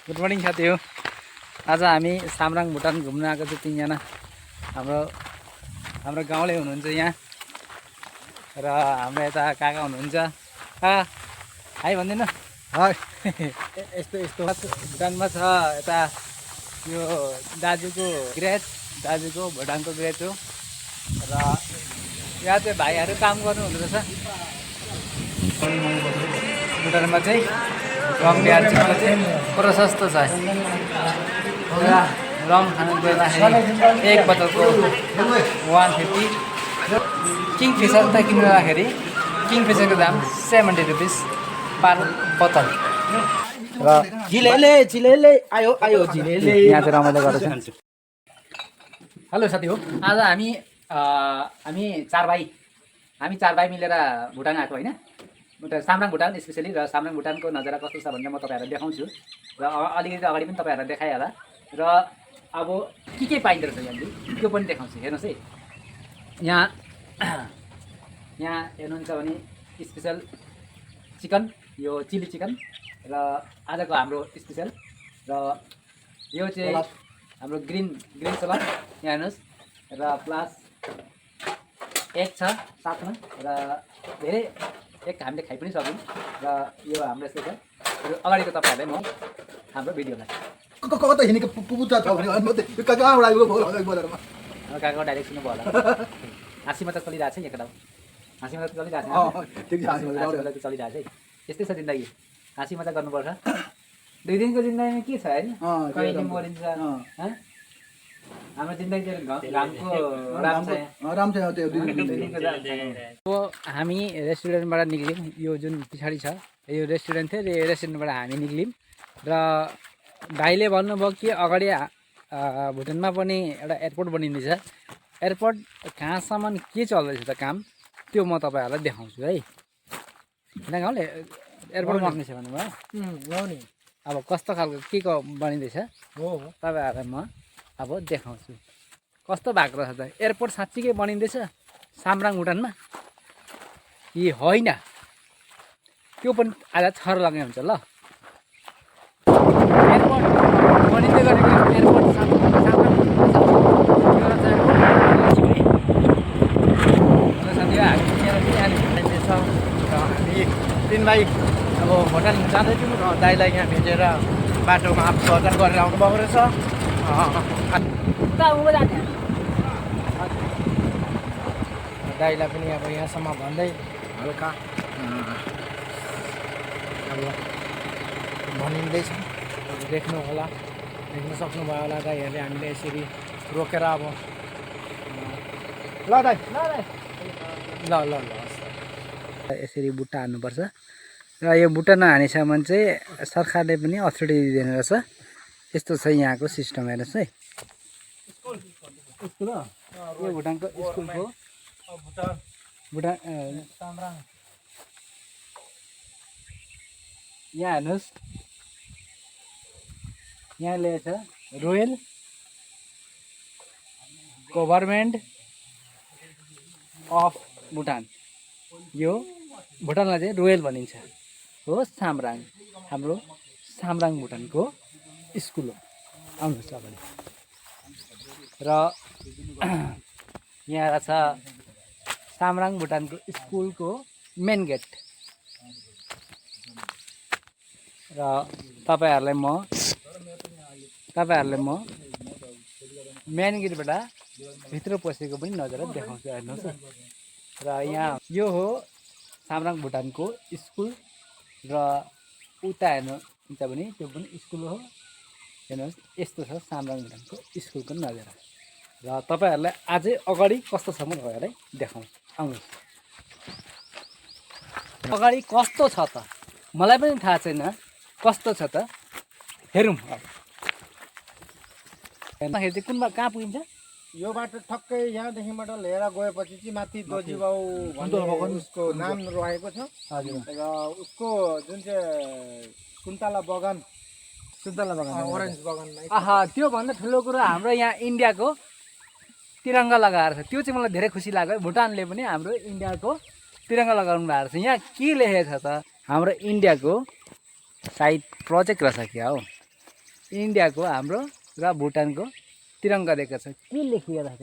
Good morning साथीहरु। आज हामी सामराङ भुटान घुम्न आएको छौँ तीनजना। हाम्रो गाउँले हुनुहुन्छ यहाँ र हाम्रो यता काका हुनुहुन्छ। हाई भन्दिनु। हाई। यस्तो यस्तो भुटानमा छ। यता यो दाजुको ग्रेज, दाजुको भुटानको ग्रेज हो र यहाँ चाहिँ भाइहरू काम गर्नु हुँदो रहेछ भुटानमा चाहिँ। रम बिहार चाहिँ प्रशस्त छ। रम खानु गएदाखेरि एक बोतलको 150। किङफिसर त किन्दाखेरि किङफिसरको दाम 70 रुपिस पर बोतल। र झिलेले आयो आयो झिलेले। यहाँ चाहिँ रमाइलो गरेको छ। हेलो साथी हो। आज हामी चार भाइ मिलेर भुटान आएको होइन। सामराङ भुटान स्पेसली। र सामराङ भुटानको नजारा कस्तो छ भनेर म तपाईँहरूलाई देखाउँछु र अलिकति अगाडि पनि तपाईँहरूलाई देखाएँ होला। र अब के पाइँदो रहेछ यहाँनिर त्यो पनि देखाउँछु। हेर्नुहोस् है, यहाँ हेर्नुहुन्छ भने स्पेसल चिकन, यो चिली चिकन र आजको हाम्रो स्पेसल। र यो चाहिँ हाम्रो ग्रिन सलाद यहाँ हेर्नुहोस्। र प्लस एग छ साथमा र धेरै एक हामीले खाइ पनि सक्यौँ। र यो हाम्रो यस्तो छ। अगाडिको तपाईँहरूलाई म हाम्रो भिडियोलाई कता हिँडेको पुपुचा छ भने कहाँबाट आइपुग्यो बोलेरमा काकाको डाइरेक्ट सुन्नु भयो होला। हाँसी मात्र चलिरहेको छ नि एकतामा। हाँसी मात्र चलिरहेको छ। चलिरहेको छ है। यस्तै छ जिन्दगी। हाँसी मात्र गर्नुपर्छ। 2 दिनको जिन्दगीमा के छ होइन, कहिले मरिन्छ। हाम्रो जिन्दगी चाहिँ घामको राम छ त्यो अब हामी रेस्टुरेन्टबाट निक्ल्यौँ। यो जुन पछाडि छ यो रेस्टुरेन्ट थियो। यो रेस्टुरेन्टबाट हामी निक्ल्यौँ र भाइले भन्नुभयो कि अगाडि भुटानमा पनि एउटा एयरपोर्ट बनिँदैछ। एयरपोर्ट कहाँसम्म के चल्दैछ त काम, त्यो म तपाईँहरूलाई देखाउँछु है। होइन गाउँले एयरपोर्ट बन्दैछ भन्नुभयो। अब कस्तो खालको के को बनिँदैछ तपाईँहरूलाई म अब देखाउँछु कस्तो भएको रहेछ त। एयरपोर्ट साँच्चीकै बनिँदैछ सामराङ भुटानमा कि होइन, त्यो पनि आज छर लाग्ने हुन्छ। ल, एयरपोर्ट बनिँदै गरेको एयरपोर्ट हामी 3 भाइ अब भुटान जाँदैथ्यौँ र दाइलाई यहाँ भेटेर बाटोमा बजार गरेर आउनु भएको रहेछ। दाइलाई पनि अब यहाँसम्म भन्दै हल्का अब भनिँदैछ। देख्नु होला, देख्न सक्नुभयो होला दाइहरूले। हामीले यसरी रोकेर अब ल दाइ ल ल ल यसरी बुट्टा हान्नुपर्छ। र यो बुट्टा नहानेसम्म चाहिँ सरकारले पनि अथोरिटी दिँदैन रहेछ। यस्तो छ यहाँको सिस्टम। हेर्नुहोस् है, स्कुल हो यो भुटानको स्कुलको। भुटान यहाँ हेर्नुहोस्, यहाँ लेखेको छ रोयल गभर्मेन्ट अफ भुटान। यो भुटानलाई चाहिँ रोयल भनिन्छ हो। सामराङ हाम्रो सामराङ भुटानको स्कुल हो। आउनुहोस् अगाडि। र यहाँ छ सामराङ भुटानको स्कुलको मेन गेट। र तपाईँहरूलाई म मेन गेटबाट भित्र पसेको पनि नजारा देखाउँछु। हेर्नुहोस्। र यहाँ यो हो सामराङ भुटानको स्कुल। र उता हेर्नुहुन्छ भने त्यो पनि स्कुल हो। हेर्नुहोस्, यस्तो छ सामराङ भुटानको स्कुलको नजारा। र तपाईँहरूलाई अझै अगाडि कस्तो छ म तपाईँहरूलाई देखाउँछु। आउनुहोस् अगाडि कस्तो छ त, मलाई पनि थाहा छैन कस्तो छ त। हेरौँ अब हेर्दाखेरि चाहिँ कहाँ पुगिन्छ। यो बाटो ठक्कै यहाँदेखिबाट लिएर गएपछि चाहिँ माथि दोजीबाउ भन्ने उसको नाम रहेको छ। र उसको जुन चाहिँ सुन्तला बगान ओरेन्ज बगान। त्योभन्दा ठुलो कुरो हाम्रो यहाँ इन्डियाको तिरङ्गा लगाएर छ। त्यो चाहिँ मलाई धेरै खुसी लाग्यो। भुटानले पनि हाम्रो इन्डियाको तिरङ्गा लगाउनु भएको छ। यहाँ के लेखेको छ त, हाम्रो इन्डियाको साइड प्रोजेक्ट रहेछ क्या हो। इन्डियाको हाम्रो र भुटानको तिरङ्गा दिएको छ। के लेखिएको छ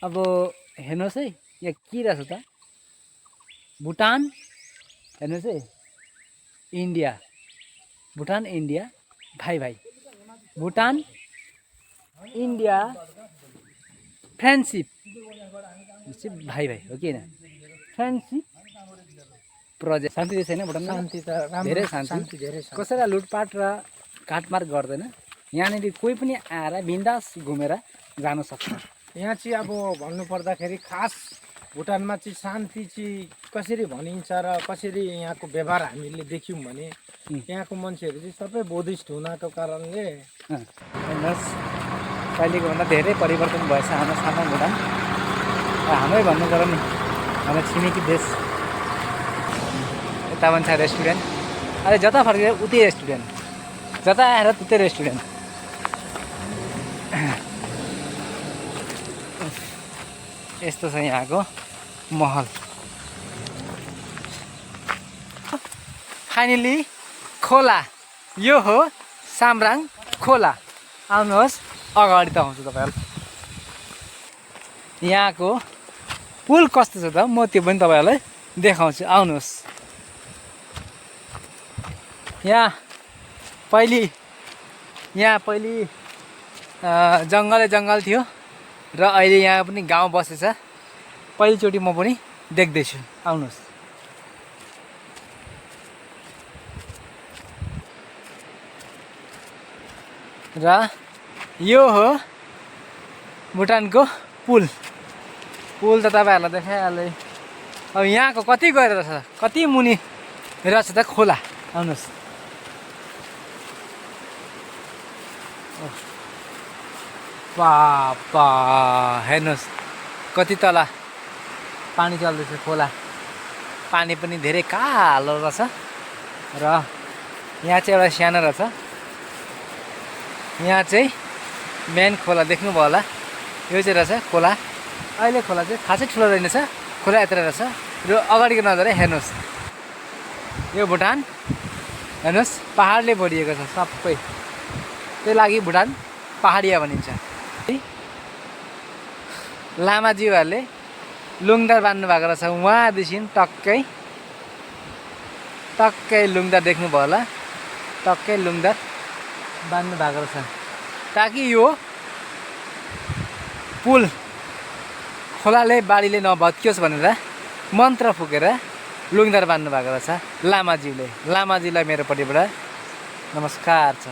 अब हेर्नुहोस् है, यहाँ के रहेछ त भुटान, हेर्नुहोस् है इन्डिया, भुटान इन्डिया भाइ भाइ, भुटान इन्डिया फ्रेन्डसिप भाइ भाइ हो कि होइन, फ्रेन्डसिप प्रोजेक्ट। शान्ति चाहिँ छैन भुटानमा? शान्ति त धेरै राम्रो, शान्ति, धेरै शान्ति। कसैलाई लुटपाट र काटमार गर्दैन। यहाँनिर कोही पनि आएर बिन्दास घुमेर जान सक्छ। यहाँ चाहिँ अब भन्नुपर्दाखेरि खास भुटानमा चाहिँ शान्ति चाहिँ कसरी भनिन्छ र कसरी यहाँको व्यवहार हामीले देख्यौँ भने यहाँको मान्छेहरू चाहिँ सबै बुद्धिस्ट हुनाको कारणले हेर्नुहोस् पहिलेको भन्दा धेरै परिवर्तन भएछ हाम्रो सानो भुटान। हाम्रै भन्नु पर्यो नि, हाम्रो छिमेकी देश। यता भन्छ रेस्टुरेन्ट, अरे जता फर्केर उतै रेस्टुरेन्ट, जता आएर उतै रेस्टुरेन्ट। यस्तो छ यहाँको महल। फाइनली खोला, यो हो साम्राङ खोला। आउनुहोस् अगाडि देखाउँछु तपाईँहरूलाई यहाँको पुल कस्तो छ त, म त्यो पनि तपाईँहरूलाई देखाउँछु। आउनुहोस्। यहाँ पहिली जङ्गल थियो र अहिले यहाँ पनि गाउँ बसेछ। पहिलोचोटि म पनि देख्दैछु। आउनुहोस्। र यो हो भुटानको पुल त तपाईँहरूलाई देखाइहालेँ। अब यहाँको कति गएर रहेछ, कति मुनि रहेछ त खोला। आउनुहोस्। बाबा हेर्नुहोस् कति तल पानी चल्दैछ खोला। पानी पनि धेरै कालो रहेछ र यहाँ चाहिँ एउटा सानो रहेछ। यहाँ चाहिँ मेन खोला देख्नुभयो होला, यो चाहिँ रहेछ खोला। अहिले खोला चाहिँ खासै ठुलो रहेनछ, खोला यत्र रहेछ। र अगाडिको नजर हेर्नुहोस्, यो भुटान हेर्नुहोस् पहाडले भरिएको छ सबै। त्यही लागि भुटान पहाडिया भनिन्छ। लामाज्यूहरूले लुङदार बान्नु भएको रहेछ उहाँदेखि टक्कै लुङदार देख्नुभयो होला, टक्कै लुङदार बान्नु भएको रहेछ ताकि यो पुल खोलाले बाढीले नभत्कियोस् भनेर मन्त्र फुकेर लुङदार बान्नु भएको रहेछ लामाज्यूले। लामाज्यूलाई मेरोपट्टिबाट नमस्कार छ।